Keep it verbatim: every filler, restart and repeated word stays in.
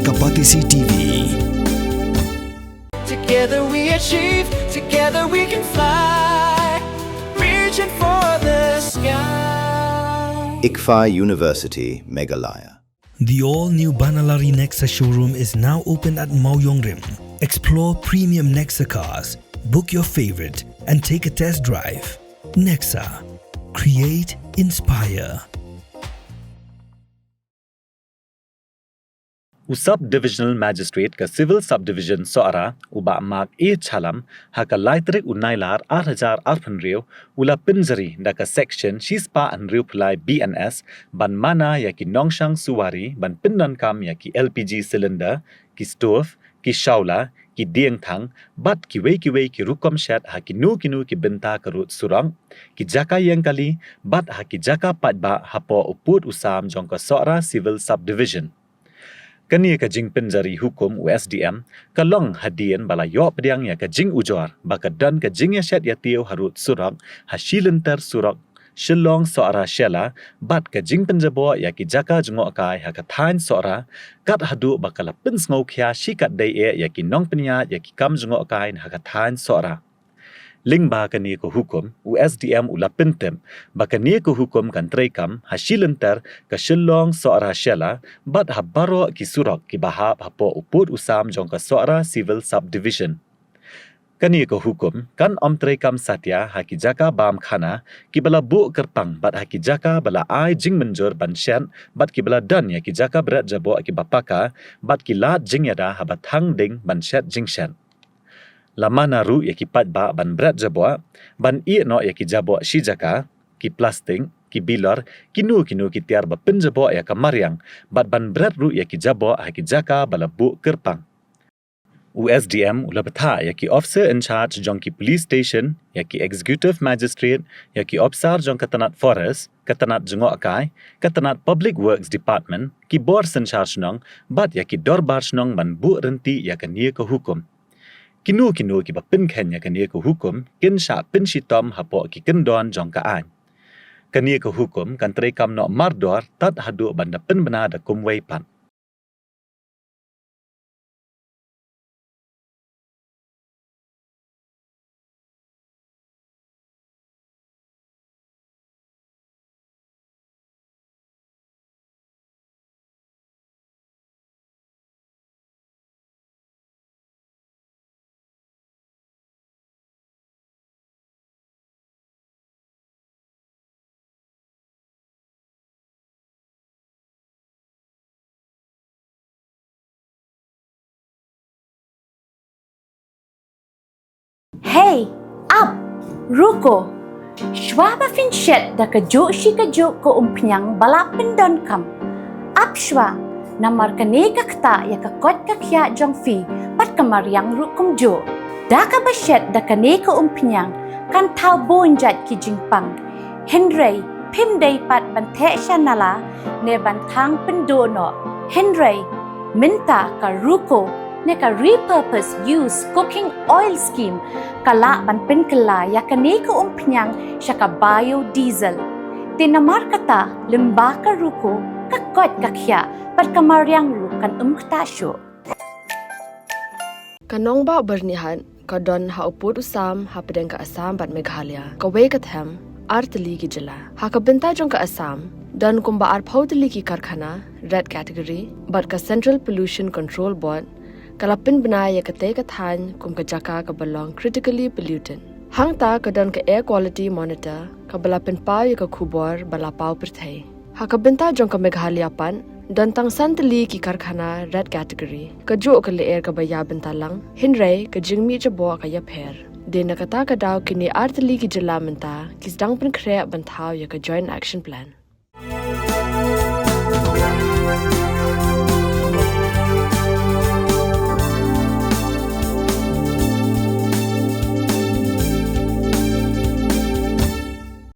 Ka Batesi T V. Together we achieve, together we can fly, reaching for the sky. ICFAI University, Meghalaya. The all-new Banalari Nexa showroom is now open at Mawjongrim. Explore premium Nexa cars, book your favorite, and take a test drive. Nexa. Create, inspire. U Sub-Divisional Magistrate ka Civil Subdivision Sohra, u Bah Mark A Chalam, ha ka lai tarik u Nailar ar hajar arphew hynriew, u la pynjari da ka Section shispah hynriew phew lai B N S ban mana ïa ki nongshong suwari ban pyndonkam ïa ki L P G cylinder, ki stove, ki shawla, ki dieng thang, bad kiwei kiwei ki rukom shet ha kino kino ki bynta ka rud surok, ki jaka ïeng kali, bad ha ki jaka paidbah hapoh u pud u sam jong ka Sohra Civil Subdivision. Kane ka jingpynjari hukum u S D M ka long hadien ba la ïoh pdiang ïa ka jingujor ba ka don ka jingïashet ïatiew ha rud surok, ha shi lynter surok Shillong Sohra Shella, bad ka jingpynjaboh ïa ki jaka jngohkai ha ka thaiñ Sohra, kat haduh ba ka la pynsngewkhia shikatdei eh ïa ki nongpynïaid ïa ki kam jngohkai ha ka thaiñ Sohra. Lyngba kane ka hukum, u S D M u la pyntip ba kane ka hukum kan treikam ha shi lynter ka Shillong Sohra Shella, bad ha baroh ki surok kiba hap hapoh u pud u sam jong ka Sohra Civil Subdivision. Kane ka hukum kan ym treikam satia ha ki jaka bam khana kiba la buh kyrpang bad ha ki jaka ba la ai jingmynjur ban shet, bad kiba la don ïa ki jaka bret jaboh kiba paka, bad ki lad jingïada haba thang ding ban shet jingshet. La mana ruh ïa ki paidbah ban bret jaboh, ban ïeh noh ïa ki jaboh shi jaka, ki plastik, ki bilor, kino kino ki tiar ba pynjaboh ïa ka mariang, bad ban bret ruh ïa ki jaboh ha ki jaka ba la buh kyrpang. U S D M u la bthah ïa ki officer in charge jong ki police station, ïa ki executive magistrate, ïa ki officer jong ka tnat forest, ka tnat jngohkai, ka tnat public works department, ki bor synshar shnong, bad ïa ki dorbar shnong ban buh rynti ïa kane ka hukum. Kino kino kiba pynkheiñ ïa kane ka hukum kin shah pynshitom hapoh ki kyndon jong ka aiñ. Kane ka hukum kan treikam noh mardor tad haduh ban da pynbna da kumwei pat. Hei, ap, ruko. Shwa ba phin shet da kajuh shi kajuh ka umphniang ba la pyndonkam, ap shwa, namar kane ka ktah ïa ka koit ka khiah jong phi bad ka mariang ruh kumjuh. Da kaba shet da kane ka umphniang kan thaw bun jait ki jingpang. Hynrei phim dei pat ban theh sha nala ne ban thang pynduh noh. Hynrei mynta ka ruko ne ka repurpose use cooking oil scheme ka lah ban pynkylla ïa kane ka umphniang sha ka biodiesel. Te namar kata, lyngba ka ruko, ka koit ka khiah bad ka mariang ruh kan ym ktah shuh. Ka nongbah Byrnihat ka don ha u pud u sam hapdeng ka Assam bad Meghalaya, kawei ka them, ar tylli ki jylla. Ha ka bynta jong ka Assam, don kumba arphew tylli ki karkhana red category bad ka Central Pollution Control Board ka la pynbna ïa katei ka thaiñ kum ka jaka kaba long critically polluted. Hangta ka don ka Air Quality Monitor kaba la pynpaw ïa ka khubor ba la paw pyrthei. Ha ka bynta jong ka Meghalaya pat, don tang san tylli ki karkhana red category. Kajuh ka lyer kaba ïa bynta lang, hynrei ka jingmih jaboh ka ïapher. Dei na kata ka daw kine ar tylli ki jylla mynta ki sdang pynkhreh ban thaw ïa ka Joint Action Plan.